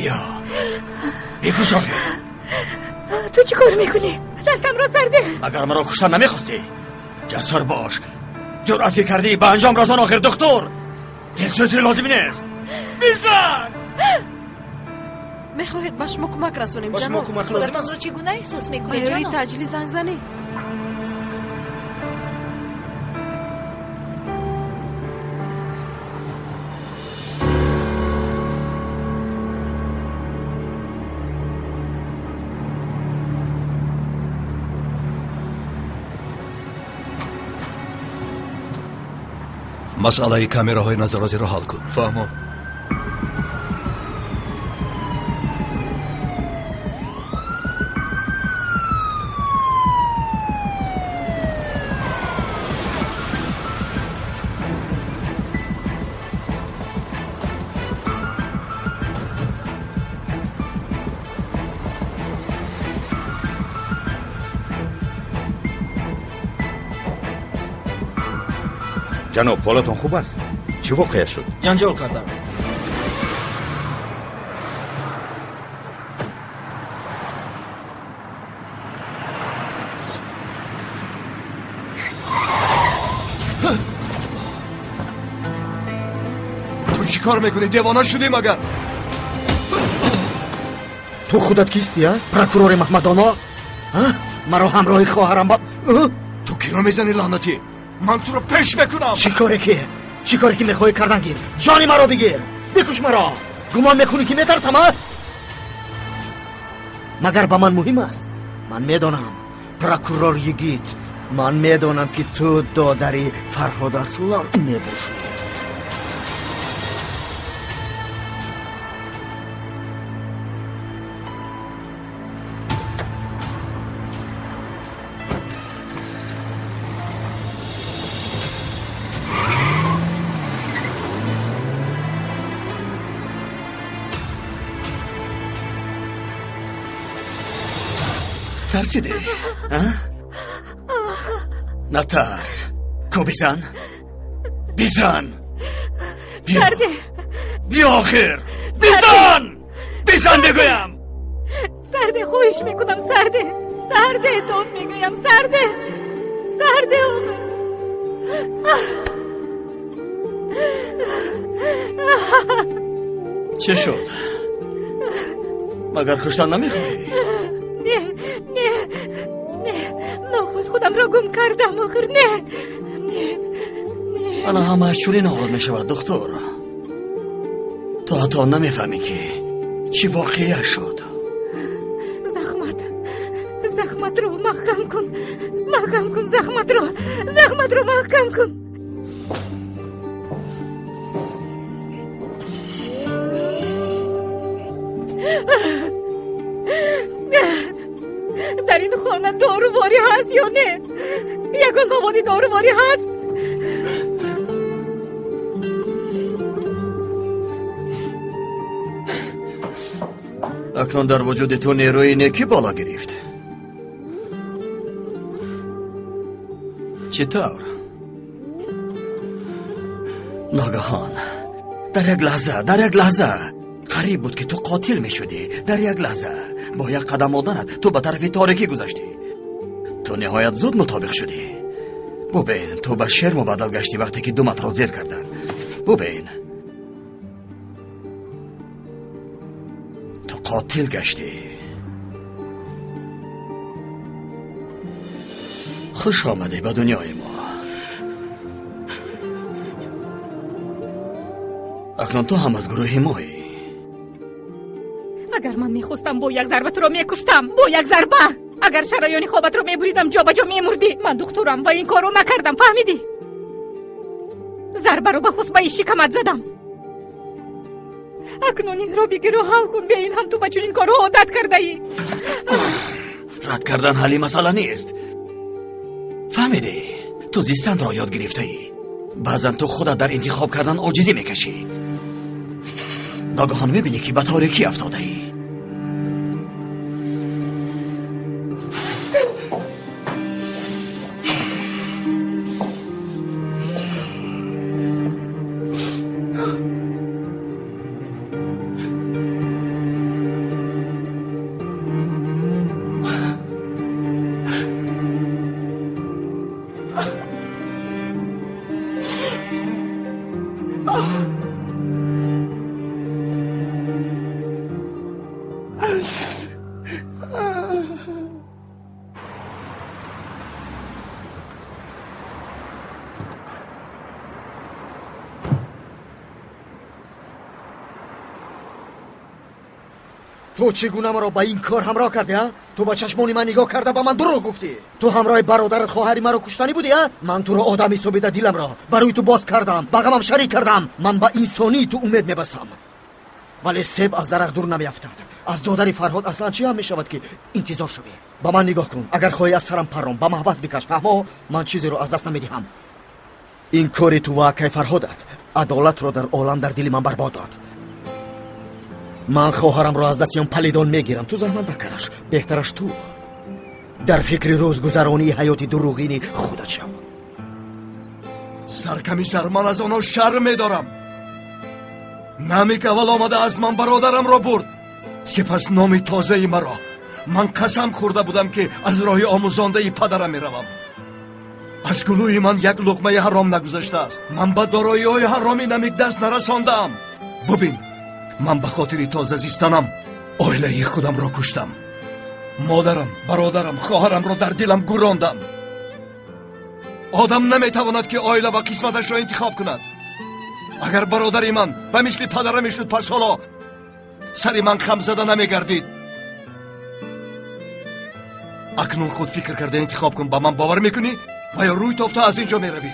Биё, бикуш охир. Ту чӣ кор мекунӣ? Дастамро сарде. Магар маро куштан намехостӣ? Ҷасур бош. Ҷуръат ки кардӣ ба анҷом расон охир, духтур. Дилсӯзӣ лозим нест. Бизан! Мехоҳед ба шумо кӯмак расонем, Ба шумо ҷаноб? кӯмак лозим аст? Худатонро чӣ гуна эҳсос Ба мекунед, ёрии ҷаноб? таъҷилӣ занг занӣ. Масъалаи камераҳои назоротиро ҳал кун. Фаҳмо. Ҷаноб, ҳолатон хуб аст? Чӣ воқеа шуд? Ҷанҷол карданд. Ту чӣ кор мекунӣ? Девона шудӣ магар? Ту худат кистӣ, а? Прокурори Маҳмадоно? А? Маро ҳамроҳи хоҳарам ба Ту киро мезанӣ, лаънатӣ? Ман туро пеш мекунам. Чӣ коре ки? Чӣ коре ки мехоҳӣ кардан гир? Ҷони маро бигир. Бикуш маро. Гумон мекунӣ ки метарсам, а? Магар ба ман муҳим аст? Ман медонам, прокурор Йигит, ман медонам ки ту додари Фарҳод Аслан мебошӣ. Тарсидӣ? А? Натарс. Ку бизан. Бизан. Биё. Сарде. Биё охир. Бизан! Бизан мегӯям. Сарде, хоҳиш мекунам, сарде. Сарде, дод мегӯям, сарде. Сарде, охир. Чӣ шуд? Магар куштан намехоҳӣ? Не, не, не. Нохост худамро гум кардам, охир, не. Не, не. Ана ҳамааш чунин оғоз мешавад, духтур. Ту ҳатто намефаҳмӣ ки чӣ воқеа шуд. Захмат. Захматро маҳкам кун. Маҳкам кун захматро. Захматро маҳкам кун. Дар ин хона доруворӣ ҳаст ё не? Ягон маводи доруворӣ ҳаст? Акнун дар вуҷуди ту нерӯи некӣ боло гирифт. Чӣ тавр? Ногаҳон, дар як лаҳза, дар як лаҳза қариб буд ки ту қотил мешудӣ. Дар як лаҳза бо як қадам моданат ту ба тарафи торикӣ гузаштӣ. Ту ниҳоят зуд мутобиқ шудӣ. Бубин, ту ба шер мубаддал гаштӣ вақте ки думатро зер карданд. Бубин, ту қотил гаштӣ. Хуш омадӣ ба дунёи мо. Акнун ту ҳам аз гурӯҳи моӣ. Агар ман мехостам, бо як зарба туро мекуштам. Бо як зарба. Агар шараёни хобатро мебуридам, ҷо ба ҷо мемурдӣ. Ман духтурам ва ин корро накардам, фаҳмидӣ? Зарбаро ба хусбаи шикамат задам. Акнун инро бигиру ҳал кун. Бе ин ҳам ту ба чунин корҳо одат кардаӣ. Рад кардан ҳалли масъала нест. Фаҳмидӣ? Ту зистанро ёд гирифтаӣ. Баъзан ту худат дар интихоб кардан оҷизӣ мекашӣ. Ногаҳон мебинӣ ки ба торикӣ афтодаӣ. Ту чӣ гуна маро ба ин кор ҳамроҳ кардӣ, а? Ту ба чашмони ман нигоҳ карда ба ман дурӯғ гуфтӣ. Ту ҳамроҳи бародарат хоҳари маро куштанӣ будӣ, а? Ман туро одам ҳисобида диламро барои ту боз кардам, ба ғамам шарик кардам. Ман ба инсонии ту умед мебастам. Вале себ аз дарахт дур намеафтад. Аз додари Фарҳод аслан чӣ ҳам мешавад ки интизор шавӣ? Ба ман нигоҳ кун. Агар хоҳӣ аз сарам паррон, ба маҳбас бикаш, фаҳмо? Ман чизеро аз даст намедиҳам. Ин кори ту ва акай Фарҳодат адолатро дар олам дар дили ман барбод дод. Ман хоҳарамро аз дасти он палидон мегирам. Ту заҳмат накаш, беҳтараш ту дар фикри рӯзгузаронии ҳаёти дурӯғини худат шав. Саркамисар, ман аз онҳо шарм медорам. Намик аввал омада аз ман бародарамро бурд, сипас номи тозаи маро. Ман қасам хӯрда будам ки аз роҳи омӯзондаи падарам меравам. Аз гулӯи ман як луқмаи ҳаром нагузаштааст. Ман ба дороиҳои ҳароми Намик даст нарасондаам. Бубин, ман ба хотири тоза зистанам оилаи худамро куштам. Модарам, бародарам, хоҳарамро дар дилам гурондам. Одам наметавонад ки оила ва қисматашро интихоб кунад. Агар бародари ман ба мисли падарам мешуд, пас ҳоло сари ман хамзада намегардид. Акнун худ фикр карда интихоб кун. Ба ман бовар мекунӣ ва ё рӯй тофта аз ин ҷо меравӣ?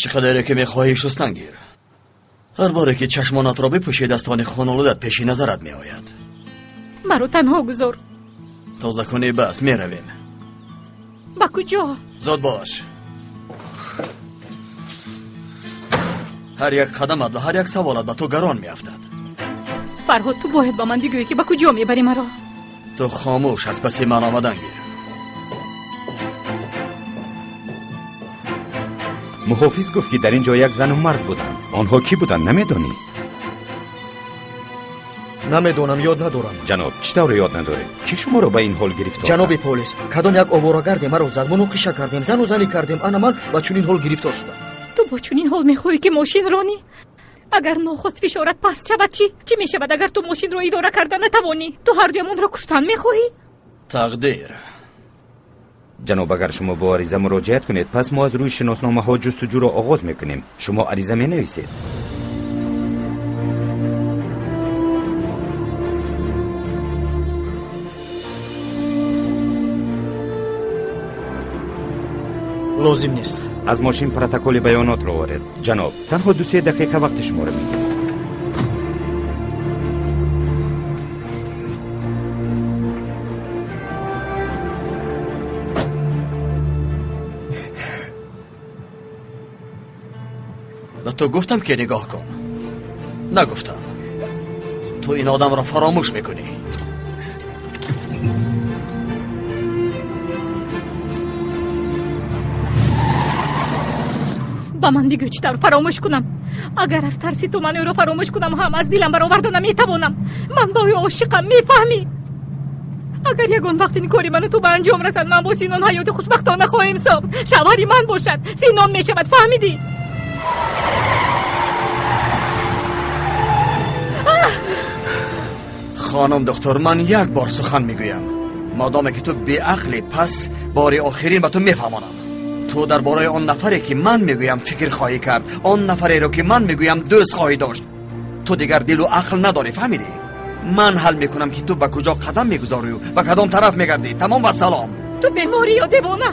Чӣ қадаре ки мехоҳӣ шустан гир. Ҳар боре ки чашмонатро бипӯшӣ, дастони хунолудат пеши назарат меояд. Маро танҳо гузор. Тоза кунӣ, бас, меравем. Ба куҷо? Зуд бош. Ҳар як қадамат ва ҳар як саволат ба ту гарон меафтад. Фарҳод, ту бояд ба ман бигӯӣ ки ба куҷо мебарӣ маро. Ту хомӯш аз паси ман омадан гир. Муҳофиз гуфт ки дар ин ҷо як зану мард буданд. Онҳо кӣ буданд, намедонӣ? Намедонам, ёд надорам. Ҷаноб, чӣ тавр ёд надоред? Кӣ шуморо ба ин ҳол гирифтор? Ҷаноби полис, кадом як оворагарде маро зад, муноқиша кардем, зану занӣ кардем, ана ман ба чунин ҳол гирифтор шудам. Ту бо чунин ҳол мехоҳӣ ки мошин ронӣ? Агар нохост фишорат паст шавад чӣ? Чӣ мешавад агар ту мошинро идора карда натавонӣ? Ту ҳардуямонро куштан мехоҳӣ? Тақдир. Ҷаноб, агар шумо бо ариза муроҷиат кунед, пас мо аз рӯи шиносномаҳо ҷустуҷӯро оғоз мекунем. Шумо ариза менависед. Лозим нест. Аз мошин протоколи баёнотро оред. Ҷаноб, танҳо 2-3 дақиқа вақти шуморо мегирем. Ба ту гуфтам ки нигоҳ кун. Нагуфтам. Ту ин одамро фаромӯш мекунӣ. Ба ман бигӯ чӣ тавр фаромӯш кунам. Агар аз тарси ту ман ӯро фаромӯш кунам, ҳам аз дилам бароварда наметавонам. Ман ба ӯ ошиқам, мефаҳмӣ? Агар ягон вақт ин кори ману ту ба анҷом расад, ман бо Синон ҳаёти хушбахтона хоҳем сохт. Шавҳари ман бошад, Синон мешавад, фаҳмидӣ? Хонум доктор, ман як бор сухан мегӯям. Модоме ки ту беақлӣ, пас бори охирин ба ту мефаҳмонам. Ту дар бораи он нафаре ки ман мегӯям фикр хоҳӣ кард, он нафареро ки ман мегӯям дӯст хоҳӣ дошт. Ту дигар дилу ақл надорӣ, фаҳмидӣ? Ман ҳал мекунам ки ту ба куҷо қадам мегузорию ба кадом тараф мегардӣ. Тамом ва салом. Ту беморӣ ё девона?